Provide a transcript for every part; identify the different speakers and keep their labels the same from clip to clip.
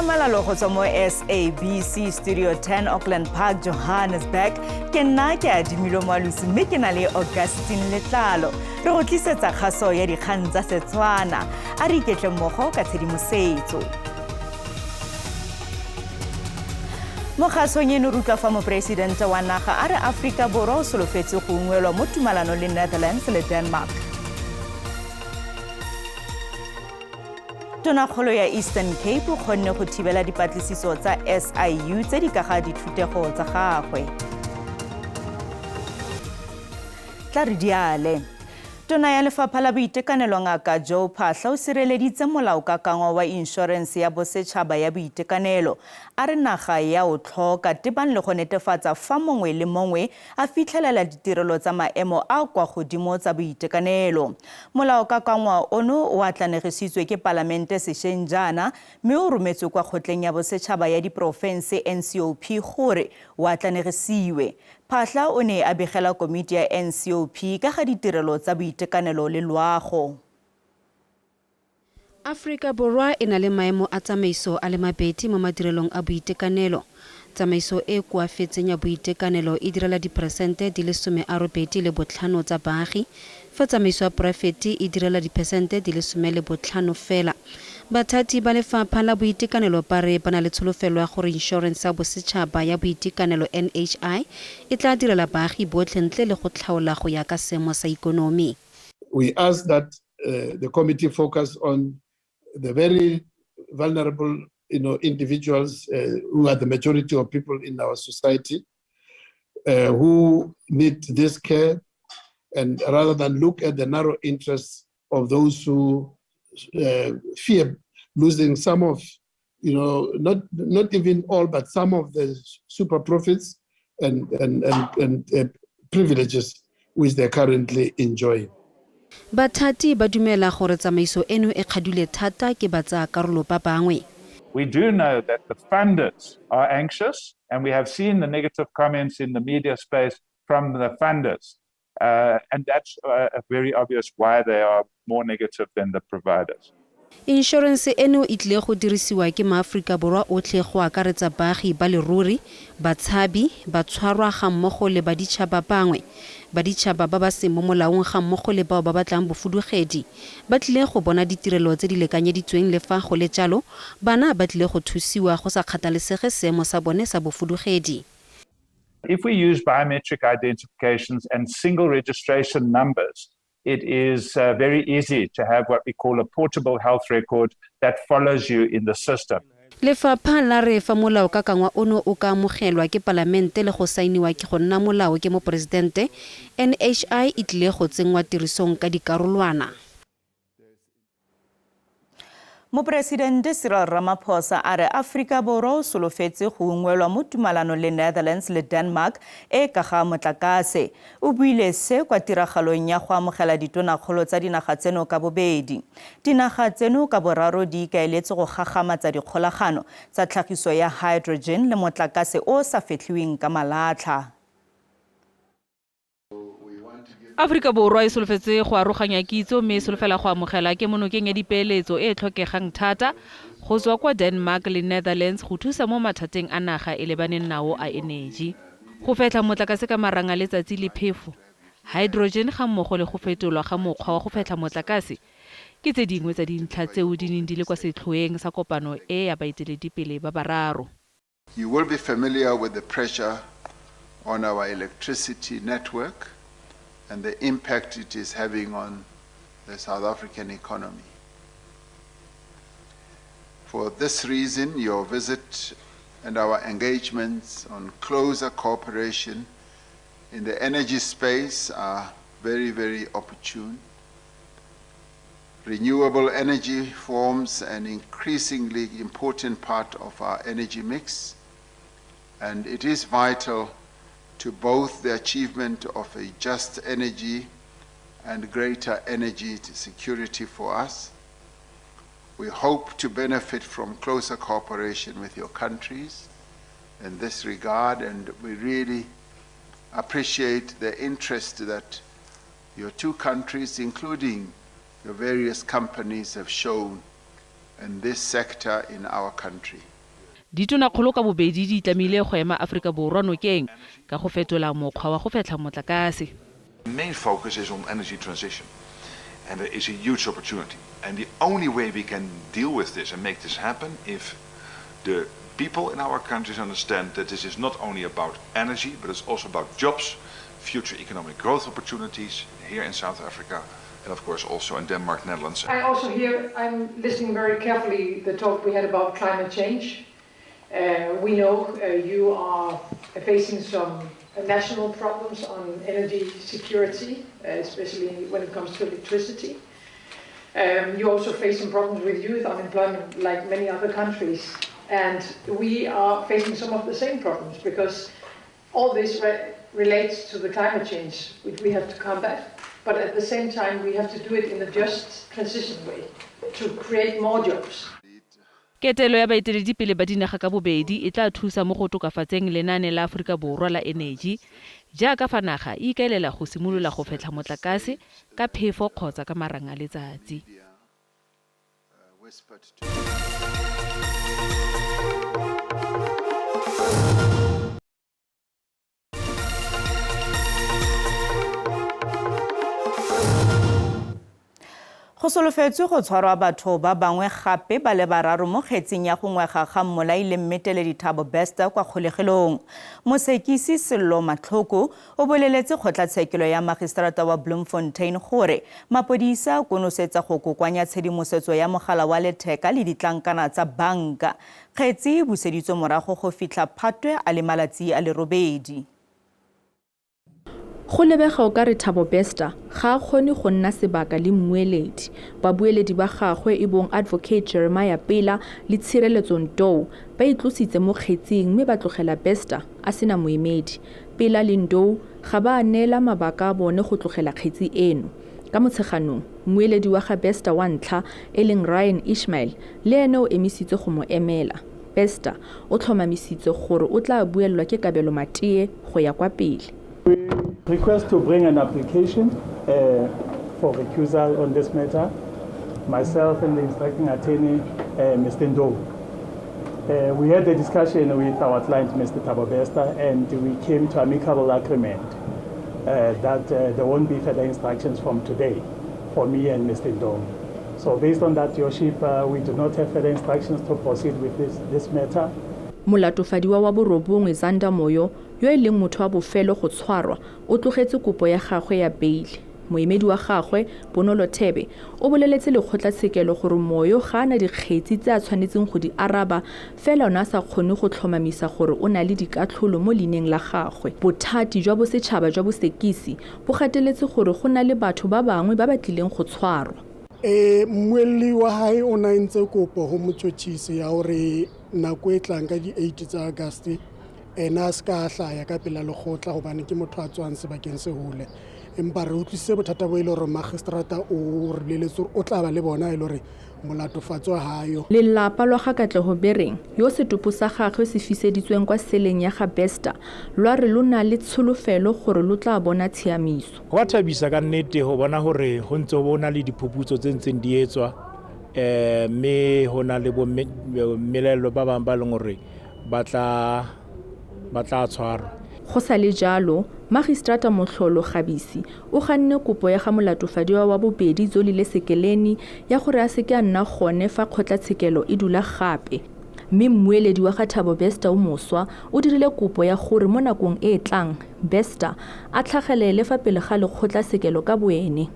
Speaker 1: Tlhamalalo go tswa mo SABC Studio 10, Auckland Park, Johannesburg. Ke nna ke Adimilo Moalosi mme ke na le Augustine Letlalo. Re go tlisetsa kgaso ya dikgang tsa Setswana. A re iketle mmogo ka tshedimosetso. Mo kgasong eno re utlwa fa moporesidente wa naga a re Aforika Borwa o solofetse go ungwelwa mo tumalanong le Netherlands le Denmark. Tonakgolo ya Eastern Cape o kgonne go thibela dipatlisiso tsa SIU tse di ka ga dithutego tsa gagwe. Tla re diale. Tona ya Lefapha la Boitekanelo Ngaka Joe Phaahla o sireleditse molaokakangwa wa inšorense ya bosetšhaba ya boitekanelo. A re naga ya o tlhoka tebang le go netefatsa fa mongwe le mongwe a fitlhelela ditirelo tsa maemo a kwa godimo tsa boitekanelo. Molaokakangwa ono o atlanegisitswe ke Palamente sešweng jaana mme o rometswe kwa Kgotleng ya Bosetšhaba ya Diporofense, NCOP, gore o atlanegisiwe. Phaahla o ne a begela komiti ya NCOP ka ga ditirelo tsa boitekanelo le loago.
Speaker 2: Aforika Borwa e na le maemo a tsamaiso a le mabedi mo madirelong a boitekanelo. Tsamaiso e e koafetseng ya boitekanelo e direla diperesente di le 85 tsa baagi, fa tsamaiso ya poraefete e direla diphesente di le 15 fela. Bathati ba lefapha la boitekanelo ba re ba na le tsholofelo ya gore Inšorense ya Bosetšhaba ya Boitekanelo, NHI, e tla direla baagi botlhe ntle le go tlhaola go ya ka seemo sa ikonomi.
Speaker 3: We ask that the committee focus on the very vulnerable individuals who are the majority of people in our society who need this care, and rather than look at the narrow interests of those who fear losing some of, not even all, but some of the super profits and privileges which they're currently enjoying.
Speaker 2: Bathati ba dumela gore tsamaiso eno e kgadile thata ke batsayakarolo ba bangwe.
Speaker 4: We do know that the funders are anxious, and we have seen the negative comments in the media space from the funders. And that's very obvious why they are more negative than the providers.
Speaker 2: Inšorense eno e tlile go dirisiwa ke maAforika Borwa otlhe go akaretsa baagi ba leruri, batshabi, batshwarwa gammogo le baditšhaba bangwe. Baditšhaba ba ba seng mo molaong gammogo le bao ba batlang bofudugedi ba tlile go bona ditirelo tse di lekanyeditsweng. Le fa go le jalo, bana ba tlile go thusiwa go sa kgathalesege seemo sa bone sa bofudugedi.
Speaker 4: If we use biometric identifications and single registration numbers, it is very easy to have what we call a portable health record that follows you in the system.
Speaker 2: Lefapha la re fa molaokakangwa ono o ka amogelwa ke Palamente le go saeniwa ke go nna molao ke moporesidente, NHI e tlile go tsenngwa tirisong ka dikarolwana.
Speaker 1: Moporesidente Cyril Ramaphosa a re Aforika Borwa o solofetse go ungwelwa mo tumalanong le Netherlands le Denmark e ka ga motlakase. O buile se kwa tiragalong ya go amogela ditonakgolo tsa dinaga tseno ka bobedi. Dinaga tseno ka boraro di ikaeletse go gagamatsa dikgolagano tsa tlhagiso ya hydrogen le motlakase o sa fetlhiweng ka malatlha.
Speaker 5: Aforika Borwa e solofetse go aroganya kitso mme e solofela go amogela kemonokeng ya dipeeletso e e tlhokegang thata go tswa kwa Denmark le Netherlands go thusa mo mathateng a naga e lebaneng nao a eneji. Go fetlha motlakase ka marang a letsatsi le phefo, hydrogen ga mmogo le go fetolwa ga mokgwa wa go fetlha motlakase ke tse dingwe tsa dintlha tseo di neng di le kwa setlhoeng sa kopano e ya baeteledipele ba bararo.
Speaker 6: You will be familiar with the pressure on our electricity network and the impact it is having on the South African economy. For this reason, your visit and our engagements on closer cooperation in the energy space are very, very opportune. Renewable energy forms an increasingly important part of our energy mix, and it is vital to both the achievement of a just energy and greater energy security for us. We hope to benefit from closer cooperation with your countries in this regard, and we really appreciate the interest that your two countries, including your various companies, have shown in this sector in our country.
Speaker 5: Ditonakgolo ka bobedi di itlamile go ema Aforika Borwa nokeng ka go fetola mokgwa wa go fetlha motlakase.
Speaker 6: The main focus is on energy transition, and there is a huge opportunity. And the only way we can deal with this and make this happen if the people in our countries understand that this is not only about energy, but it's also about jobs, future economic growth opportunities here in South Africa, and of course also in Denmark, Netherlands.
Speaker 7: I also hear, I'm listening very carefully the talk we had about climate change. We know you are facing some national problems on energy security, especially when it comes to electricity. You also face some problems with youth unemployment like many other countries. And we are facing some of the same problems because all this relates to the climate change, which we have to combat. But at the same time, we have to do it in a just transition way to create more jobs.
Speaker 5: Ketelo ya baeteledipele ba dinaga ka bobedi e tla thusa mo go tokafatseng lenaane la Aforika Borwa la eneji jaaka fa naga e ikaelela go simolola go fetlha motlakase ka phefo kgotsa ka marang a letsatsi.
Speaker 1: Go solofetswe go tshwarwa batho ba bangwe gape ba le bararo mo kgetsing ya go ngwega ga mmolai le mmeteledi Thabo Bester kwa kgolegelong. Mosekisi Sello Matlhoko o boleletse kgotlatshekelo ya magistrata wa Bloemfontein gore mapodisa a konosetsa go kokoanya tshedimosetso ya mogala wa letheka le ditlankana tsa banka. Kgetsi e buseditswe morago go fitlha Phatwe a le malatsi a le robedi.
Speaker 8: Go lebega o ka re Thabo Bester ga a kgone go nna sebaka le mmueledi. Babueledi ba gagwe e bong Advocate Jeremiah Pela le Tshireletso Ndou ba itlositse mo kgetsing mme ba tlogela Bester a sena moemedi. Pela le Ndou ga ba a neela mabaka a bone go tlogela kgetsi eno. Ka Motsheganong, mmueledi wa ga Bester wa ntlha e leng Ryan Ishmael le ene o emisitse go mo emela. Bester o tlhomamisitse gore o tla buelelwa ke Kabelo Matee go ya kwa pele.
Speaker 9: We request to bring an application for recusal on this matter, myself and the instructing attorney, Mr. Ndou. We had a discussion with our client, Mr. Thabo Bester, and we came to amicable agreement that there won't be further instructions from today for me and Mr. Ndou. So based on that, Your Worship, we do not have further instructions to proceed with this matter.
Speaker 8: Molatofadiwa wa borobongwe Zanda Moyo, yo e leng motho wa bofelo go tshwarwa, o tlogetse kopo ya gagwe ya beile. Moemedi wa gagwe, Bonolo Thebe, o boleletse lekgotlatshekelo gore Moyo ga a na dikgetsi tse a tshwanetseng go di araba, fela o ne a sa kgone go tlhomamisa gore o na le dikatlholo mo leineng la gagwe. Bothati jwa bosetšhaba jwa bosekisi bo gateletse gore go na le batho ba bangwe ba ba tlileng go tshwarwa.
Speaker 10: Mmuelli wa hae o na entse kopo ho motjhotjhisi ya hore nako e tlang ka di-8 tsa August ena a se ka hlaya ka pela lekgotla hobane ke motho a tswang sebakeng se hole. Empa re utlwisitse bothata bo e le hore magistrata o re boleletse hore o tla ba le bona e le hore molatofatso ha yo.
Speaker 8: Lelapa lwa ga Katlego Bereng, yo setopo sa gagwe se fiseditsweng kwa seleng ya ga Bester, lwa re lo na le tsholofelo gore lo tla bona tshiamiso.
Speaker 11: Go a thabisa ka nnete go bona gore go ntse go na le diphuputso tse ntseng di etswa, mme go na le bommelaello ba bangwe ba e leng gore ba tla tshwarwa.
Speaker 8: Go sa le jalo, Magistrata Motlholo Gabisi o ganne kopo ya ga molatofadiwa wa bobedi Zolile Sekeleni ya gore a seke a nna gone fa kgotlatshekelo e dula gape. Mme mmueledi wa ga Thabo Bester o moswa o dirile kopo ya gore mo nakong e e tlang Bester a tlhagelele fa pele ga lekgotlatshekelo ka boene.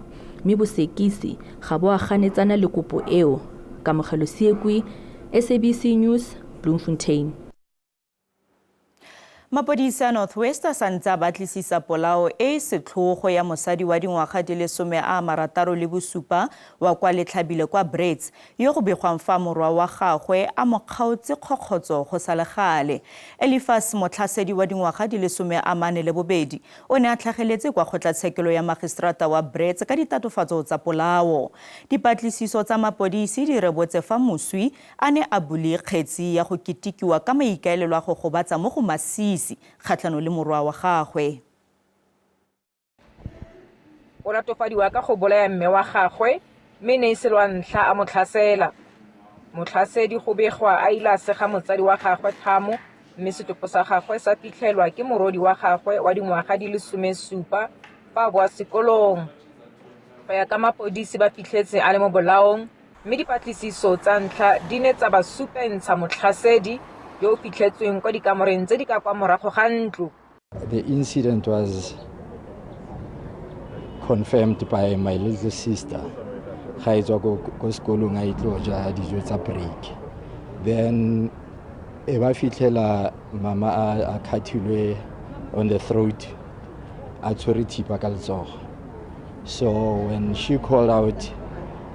Speaker 8: Mme bosekisi ga bo a ganetsana le kopo eo. Kamogelo Seekwe, SABC News, Bloemfontein.
Speaker 1: Mapodisa a North West a santse a batlisisa polao e e setlhogo ya mosadi wa dingwaga di le 67 wa kwa Letlhabile kwa Brits, yo go begwang fa morwa wa gagwe a mo kgaotse kgokgotso go sa le gale. Elifas Motlhasedi wa dingwaga di le 42 o ne a tlhageletse kwa kgotlatshekelo ya magistrata wa Brits ka ditatofatso tsa polao. Dipatlisiso tsa mapodisi di rebotse fa moswi a ne a bule kgetsi ya go ketekiwa ka maikaelelo a go gobatsa mo go masisi kgatlhanong le morwa wa gagwe.
Speaker 12: O latofadiwa ka go bolaya mme wa gagwe, mme ne e se lwa ntlha a mo tlhasela. Motlhasedi go begwa a ile a sega motsadi wa gagwe thamo, mme setopo sa gagwe sa fitlhelwa ke morodi wa gagwe wa dingwaga di le 17 fa a boa sekolong. Go ya ka mapodisi ba fitlhetse a le mo bolaong, mme dipatlisiso tsa ntlha di ne tsa ba supentsha motlhasedi yo o fitlhetsweng kwa dikamoreng tse di ka kwa morago ga ntlo.
Speaker 13: The incident was confirmed by my little sister. Ga e tswa ko sekolong a e tlo ja dijo tsa break. Then e ba fitlhela mama a khathilwe on the throat, a tshwere thipa ka letsogo. So when she called out,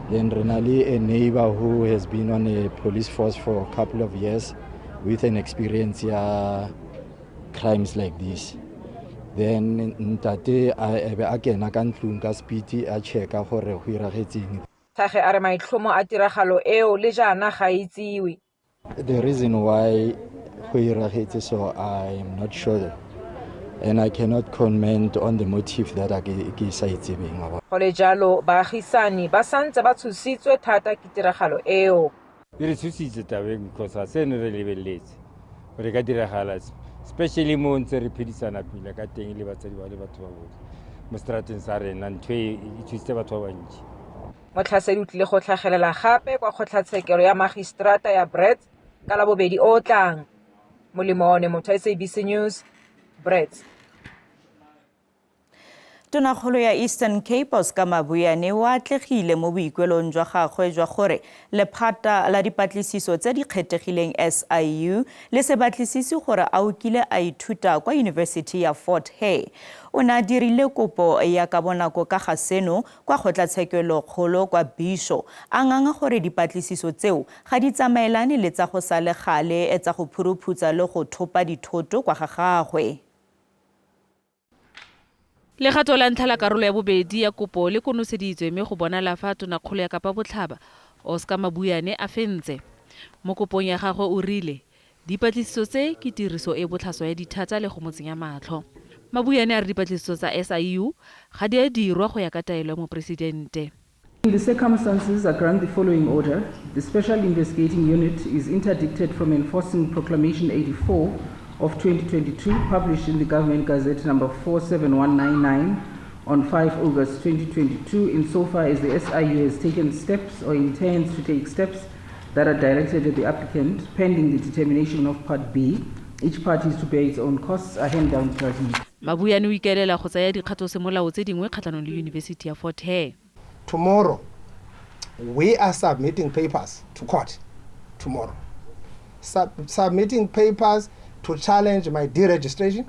Speaker 13: then re na le a neighbor who has been on a police force for a couple of years with an experience ya crimes like this. Then ntate a be a kena ka ntlong ka speed a checka gore go iragetseng.
Speaker 12: Thage a re maitlhomo a tiragalo eo le jaana ga itsiwe.
Speaker 13: The reason why go iragetse so I am not sure, and I cannot comment on the motive that ke sa itsebeng.
Speaker 12: Go le jalo baagisani ba santse ba tshositswe thata ke tiragalo eo.
Speaker 14: Di re tshositse tabeng because ga se ne re lebeletse gore ka diragala, especially mo ntse re phedisana pila ka teng le batsadi ba le batho ba botlhe mo strateng sa rena, ntho e e thusitse batho ba bantsi.
Speaker 12: Motlhasedi o tlile go tlhagelela gape kwa kgotlatshekelo ya magistrata ya Brits ka Labobedi o o tlang. Molemo one motho, SABC News, Brits.
Speaker 1: Tonakgolo ya Eastern Cape Oscar Mabuyane o atlegile mo boikuelong jwa gagwe jwa gore lephata la dipatlisiso tse di kgethegileng SIU le se batlisise gore a o kile a ithuta kwa University ya Fort Hare. O ne a dirile kopo ya ka bonako ka ga seno kwa kgotlatshekelokgolo kwa Bisho, a nganga gore dipatlisiso tseo ga di tsamaelane le tsa go sa le gale tsa go phuruphutsa le go thopa dithoto kwa ga gagwe.
Speaker 5: Legato la ntlha la karolo ya bobedi ya kopo le konoseditswe, mme go bonala fa tonakgolo ya Kapa Botlhaba Oscar Mabuyane a fentse. Mo kopong ya gagwe o rile dipatlisiso tse ke tiriso e botlhaswa ya dithata le go mo tsenya matlho. Mabuyane a re dipatlisiso tsa SIU ga di a dirwa go ya ka taelo ya moporesidente.
Speaker 15: In the circumstances, I grant the following order. The Special Investigating Unit is interdicted from enforcing Proclamation 84 of 2022, published in the Government Gazette number 47199 on 5 August 2022, insofar as the SIU has taken steps or intends to take steps that are directed at the applicant, pending the determination of Part B. Each party is to bear its own costs. I hand down judgment.
Speaker 5: Mabuyane o ikaelela go tsaya dikgato semolao tse dingwe kgatlhanong le University ya Fort Hare.
Speaker 16: Tomorrow, we are submitting papers to court. Tomorrow. Submitting papers to challenge my deregistration,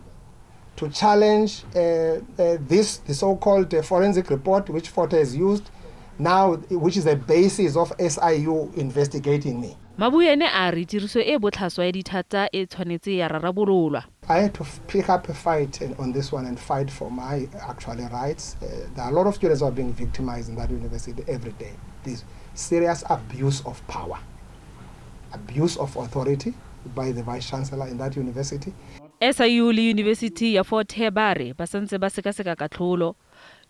Speaker 16: to challenge the so-called forensic report which Fort has used now, which is the basis of SIU investigating me.
Speaker 5: Mabuyane a re tiriso e botlhaswa ya dithata e tshwanetse ya rarabololwa.
Speaker 16: I had to pick up a fight on this one and fight for my actual rights. There are a lot of students who are being victimized in that university every day. This serious abuse of power, abuse of authority by the vice chancellor in that university.
Speaker 5: SIU le University ya Fort Hare ba re ba santse ba sekaseka katlholo.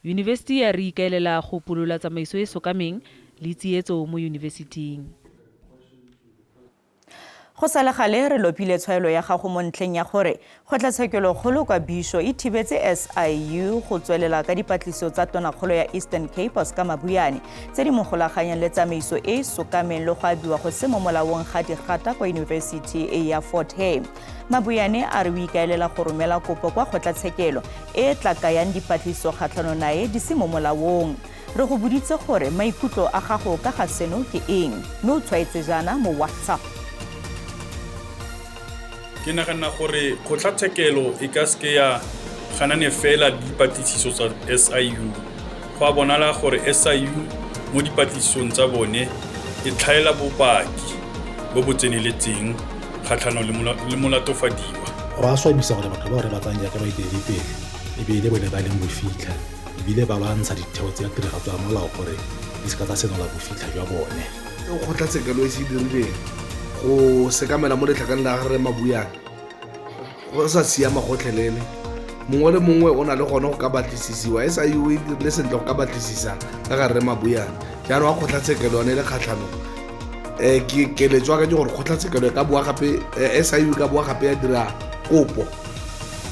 Speaker 5: University ya re ikaelela go polola tsamaiso e sokameng le tsietso mo yunibesiting.
Speaker 1: Go sa le gale re lopile tshwaelo ya gago mo ntlheng ya gore kgotlatshekelokgolo kwa Bisho e thibetse SIU go tswelela ka dipatlisiso tsa tonakgolo ya Eastern Cape Oscar Mabuyane tse di mo golaganyang le tsamaiso e e sokameng le go abiwa go se mo molaong ga digata kwa University ya Fort Hare. Mabuyane a re o ikaelela go romela kopo kwa kgotlatshekelo e e tla kayang dipatlisiso kgatlhanong nae di se mo molaong. Re go boditse gore maikutlo a gago ka ga seno ke eng, mme o tshwaetse jaana mo WhatsApp.
Speaker 17: Ke nagana gore kgotlatshekelo e ka seke ya ganane fela le dipatlisiso tsa SIU. Go a bonala gore SIU mo dipatlisisong tsa bone e tlhaela bopaki bo bo tseneletseng kgatlhanong le molatofadiwa.
Speaker 18: Go a swabisa gore batho bao re ba tsayang jaaka baeteledipele e be e le bone ba leng bofitlha, ebile ba lwantsha ditheo tsa tiragatso ya molao gore di seka tsa senola bofitlha jwa bone.
Speaker 19: Kgotlatshekelo e se dirileng go sekamela mo letlhakaneng la gare Mabuyane go sa siama gotlhelele. Mongwe le mongwe o na le gone go ka batlisisiwa. SIU e dirile sentle go ka batlisisa ka gare Mabuyane. Jaanong wa kgotlatshekelo yone e le kgatlhanong. Ke keletso ya ka ke gore kgotlatshekelo e ka boa gape, SIU e ka boa gape ya dira kopo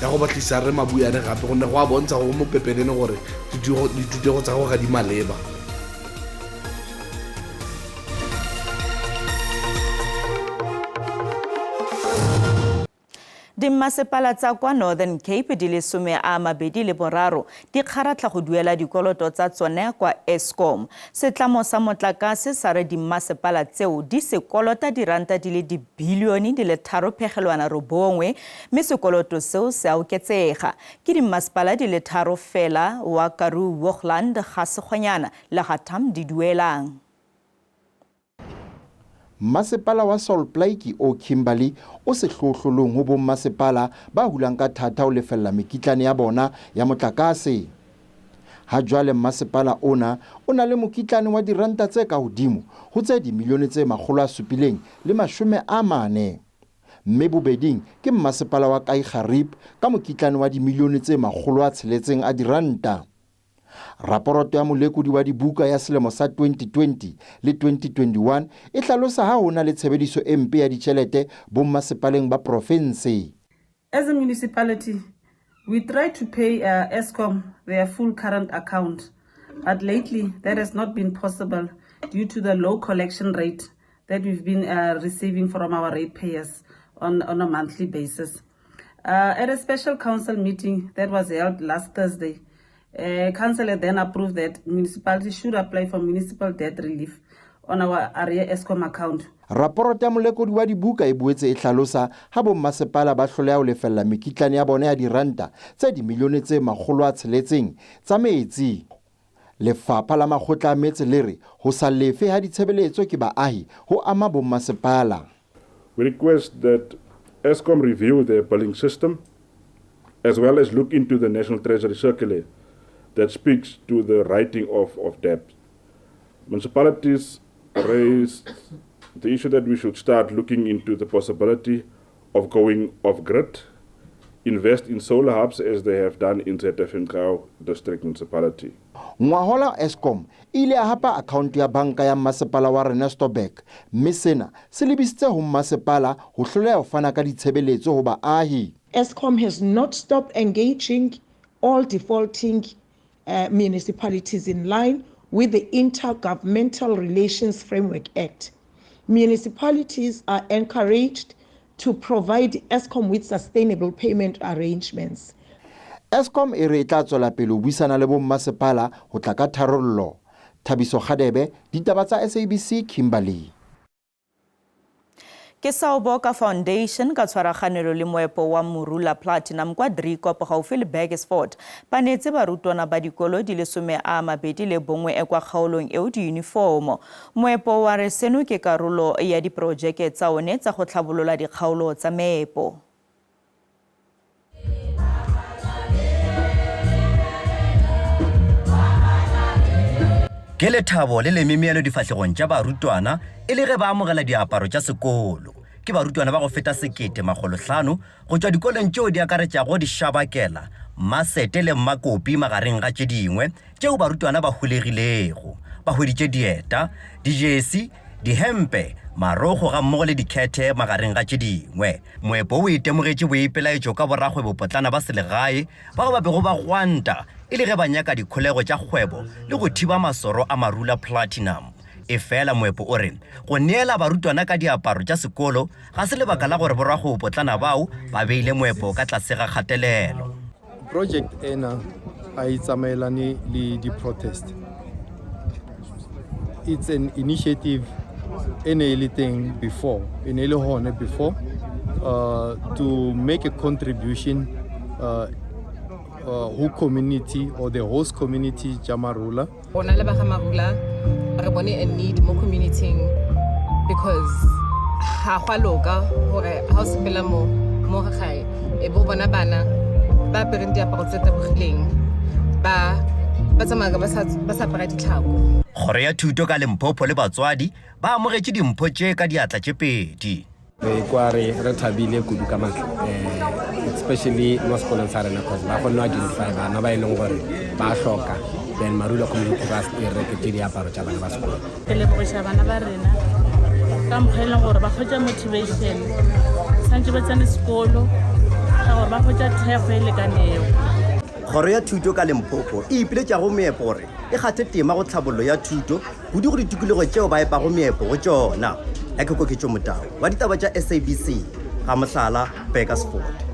Speaker 19: ya go batlisa Rre Mabuyane gape, gonne go a bontsha go mo pepenene gore dithutego tsa gagwe ga di maleba.
Speaker 1: Dimmasepala tsa kwa Northern Cape di le 23 di kgaratlha go duela dikoloto tsa tsone kwa Eskom. Setlamo sa motlakase sa re dimmasepala tseo di sekolota diranta di le dibilione di le 3.9, mme sekoloto seo se a oketsega. Ke dimmasepala di le 3 fela wa Karoo Hoogland, ga Segonyana le ga Tham di duelang.
Speaker 20: Masepala wa Sol Plaatje o Kimberley o sehlohlolong ho bommasepala ba hulang ka thata ho lefella mekitlane ya bona ya motlakase. Ha jwale masepala ona o na le mokitlane wa diranta tse ka hodimo ho tse dimilione tse 740. Mme bobeding ke mmasepala wa Kaigarib ka mokitlane wa dimilione tse 600 a diranta. Raporoto ya molekodi wa dibuka ya selemo sa 2020 le 2021 e hlalosa ha ho na le tshebediso e mpe ya ditjhelete bommasepaleng ba provinse.
Speaker 15: As a municipality, we try to pay Eskom their full current account, but lately that has not been possible due to the low collection rate that we've been receiving from our ratepayers on a monthly basis. At a special council meeting that was held last Thursday, council had then approved that municipality should apply for municipal debt relief on our area Eskom account.
Speaker 20: Raporoto ya molekodi wa dibuka e boetse e hlalosa ha bommasepala ba hloleha ho lefella mekitlane ya bona ya diranta tse dimilione tse 600 tsa metsi. Lefapha la makgotla a metse le re ho sa lefe ha ditshebeletso ke baahi ho ama bommasepala.
Speaker 21: We request that Eskom review their billing system as well as look into the National Treasury circular that speaks to the writing off of debt. Municipalities raised the issue that we should start looking into the possibility of going off-grid, invest in solar hubs as they have done in ZF District Municipality.
Speaker 20: Ngwahola Eskom e ile ya hapa account ya banka ya masepala wa Renestoberg, mme sena se lebisitse ho masepala ho hloleha ho fana ka ditshebeletso ho baahi.
Speaker 22: Eskom has not stopped engaging all defaulting municipalities in line with the Intergovernmental Relations Framework Act. Municipalities are encouraged to provide Eskom with sustainable payment arrangements.
Speaker 20: Eskom e re e tla tswela pele ho buisana le bommasepala ho tla ka tharollo. Thabiso Kgadebe, ditaba tsa SABC, Kimberley.
Speaker 1: Ke Saoboka Foundation ka tshwaraganelo le moepo wa Morula Platinum kwa Driekop gaufi le Burgersfort ba neetse barutwana ba dikolo di le 21 e kwa kgaolong eo diyunifomo. Moepo wa re seno ke karolo ya diporojeke tsa one tsa go tlhabolola dikgaolo tsa meepo.
Speaker 23: Ke lethabo le lememielo difahlegong tša barutwana e le ge ba amogela diaparo tša sekolo. Ke barutwana ba go feta 1500 go tšwa dikolong tšeo di akaretšago Dishabakela, Masete le Mmakopi magareng ga tše dingwe tšeo barutwana ba holegilego. Ba hweditše dieta, dijesi, dihempe, marogo ga mmogo le dikhethe magareng ga tše dingwe. Moepo o itemogetše boipelaetšo ka borakgwebopotlana ba selegae bao ba bego ba gwanta e le ge ba nyaka dikholego tša kgwebo le go thiba masoro a Marula Platinum. Efela moepo o re go neela barutwana ka diaparo tša sekolo ga se lebaka la gore borakgwebopotlana bao ba beile moepo ka tlase ga kgatelelo.
Speaker 24: Project ena a e tsamaelane le di-protest. It's an initiative e ne e le teng before, e ne e le hone before, to make a contribution who community or the host community tša Marula.
Speaker 25: Rona le ba ga Marula re bone a need mo community because ga gwa loka gore ha o sepela mo gae e bo bona bana ba apereng diaparo tse tabogileng ba tsamaya ba sa apara ditlhako.
Speaker 23: Kgoro ya thuto ka Limpopo le batswadi ba amogetše dimpho tše ka diatla tše pedi.
Speaker 26: Re kwa re thabile kudu ka matla, especially mo sekolong sa rena cause ba kgonne ho identify bana ba e leng gore ba hloka, then Marula Community Trust e reketse diaparo tša bana ba sekolo.
Speaker 27: Ke lebogiša bana ba rena
Speaker 2: Ka mokgwa e leng gore ba hwetša motivation santse ba tsene sekolo ka gore ba hwetša thekgo e lekanego.
Speaker 23: Kgoro ya Thuto ka Limpopo e ipiletša go meepo gore e kgathe tema go tlhabollo ya thuto kudu go ditikologo tšeo ba epago meepo go tšona. Ya ke Koketšo Motau wa ditaba tša SABC, Ga-Mohlala, Burgersfort.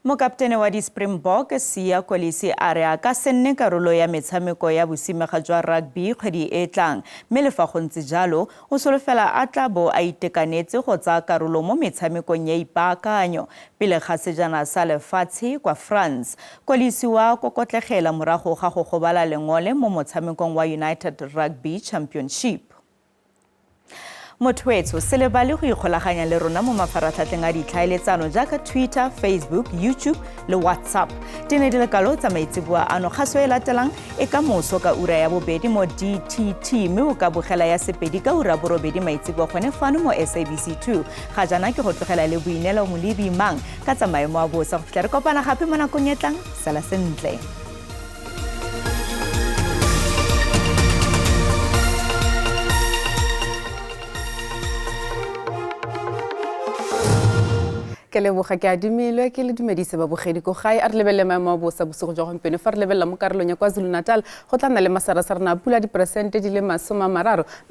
Speaker 1: Mokaptene wa di-Springbok Siya Kolisi a re a ka se nne karolo ya metshameko ya bosimega jwa rugby kgwedi e tlang, mme le fa go ntse jalo o solofela a tla bo a itekanetse go tsaya karolo mo metshamekong ya ipaakanyo pele ga sejana sa lefatshe kwa France. Kolisi wa kokotlegela morago ga go gobala lengole mo motshamekong wa United Rugby Championship. Motho wetsho, se lebale go ikgolaganya le rona mo mafaratlhatlheng a ditlhaeletsano jaaka Twitter, Facebook, YouTube le WhatsApp. Di ne di le kalo tsa maitseboa ano. Kgaso e latelang e ka moso ka ura ya bobedi mo DTT, mme o ka bogela ya sepedi ka ura borobedi maitseboa gone fano mo SABC 2. Ga jaana ke go tlogela le Boineelo Molebi Mang ka tsa maemo a bosa. Go fitlha re kopana gape mo nakong e tlang, sala sentle.
Speaker 25: Ke leboga ke adimilwe ke le dumedise babogedi ko gae. A re lebelele maemo a bosa bosigo jwa gompieno. Fa re lebelela mo karolong ya KwaZulu-Natal go tla nna le masarasarana a pula diperesente di le 30, mme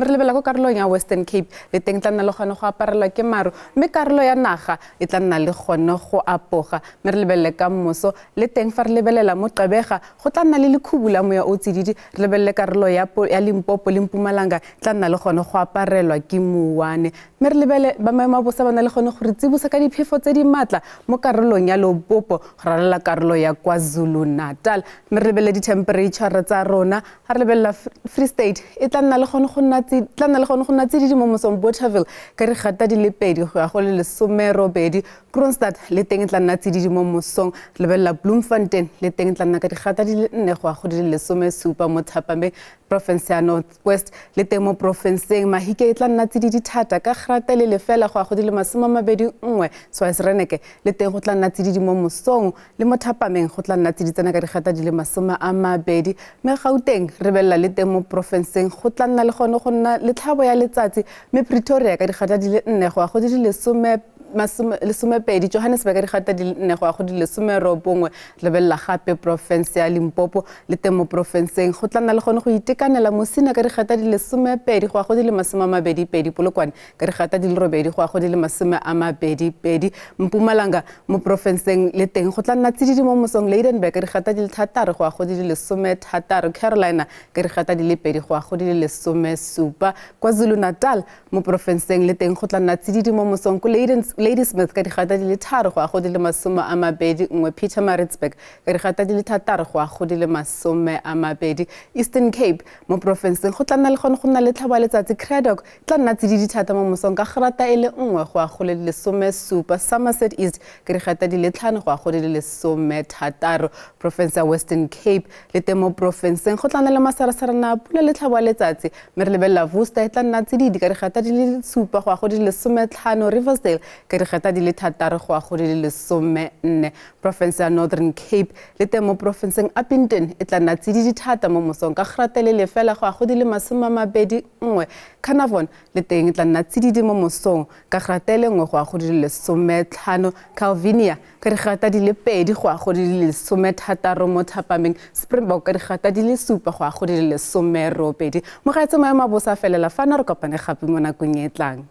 Speaker 25: re lebelela ko karolong ya Western Cape le teng tla nna le gone go aparelwa ke maru, mme karolo ya naga e tla nna le gone go apoga. Mme re lebelele ka mmoso le teng fa re lebelela mo Gqeberha go tla nna le lekhubu la moya o tsididi. Re lebelele karolo ya Limpopo le Mpumalanga tla nna le gone go aparelwa ke mouwane. Mme re lebele ba maemo a bosa ba na le gone go re tsibosa ka diphefo tse di maatla mo karolong ya Limpopo go ralala karolo ya KwaZulu-Natal. Mme re lebelele di-temperature tsa rona. Ga re lebelela Free State e tla nna le gone go nna tla nna le gone go nna tsididi mo mosong, Bothaville ka digata di le 2 go ya go le 18, Kroonstad le teng e tla nna tsididi mo mosong. Re lebelela Bloemfontein le teng e tla nna ka digata di le 4 go ya go di le 17 mo thapameng. Province ya North West le teng mo porofenseng Mahike e tla nna tsididi thata ka grata le lefela go ya go di le 21. Swazireneke le teng go tla nna tsididi mo mosong le mo thapameng go tla nna tsididi tsena ka digata di le 20. Mme Gauteng re belela le teng mo porofenseng go tla nna le gone go nna le tlhabo ya letsatsi, mme Pretoria ka digata di le 4 go ya go di le 12, Johannesburg ka digata di le 4 go ya go di le 19. Lebelela gape porofense ya Limpopo le teng mo porofenseng go tla nna le gone go itekanela, Mosina ka digata di le 12 go ya go di le 22, Polokwane ka digata di le 8 go ya go di le 22. Mpumalanga mo porofenseng le teng go tla nna tsididi mo mosong, Lydenburg ka digata di le 6 go ya go di le 16, Carolina ka digata di le 2 go ya go di le 17. KwaZulu-Natal mo porofenseng le teng go tla nna tsididi mo mosong, ko Ladysmith ka digata di le 3 go ya go di le 21, Pietermaritzburg ka digata di le 6 go ya go di le 20. Eastern Cape mo porofenseng go tla nna le gone go nna le tlhabo ya letsatsi, Cradock tla nna tsididi thata mo mosong ka grata e le 1 go ya go le 17, Somerset East ka digata di le 5 go ya go di le 16. Porofense ya Western Cape le teng mo porofenseng go tla nna le masarasarana a pula le tlhabo ya letsatsi, mme re lebelela Worcester e tla nna tsididi ka digata di le 7 go ya go di le 15, Riversdale ka digata di le 6 go ya go di le 14. Porofense ya Northern Cape le teng mo porofenseng Upington e tla nna tsididi thata mo mosong ka grata le lefela go ya go di le 21. Carnarvon le teng e tla nna tsididi mo mosong ka grata e le 1 go ya go di le 15. Calvinia ka digata di le 2 go ya go di le 16 mo thapameng. Springbok ka digata di le 7 go ya go di le 18. Mogaetsi maemo a bosa a felela fano, re kopane gape mo nakong e tlang.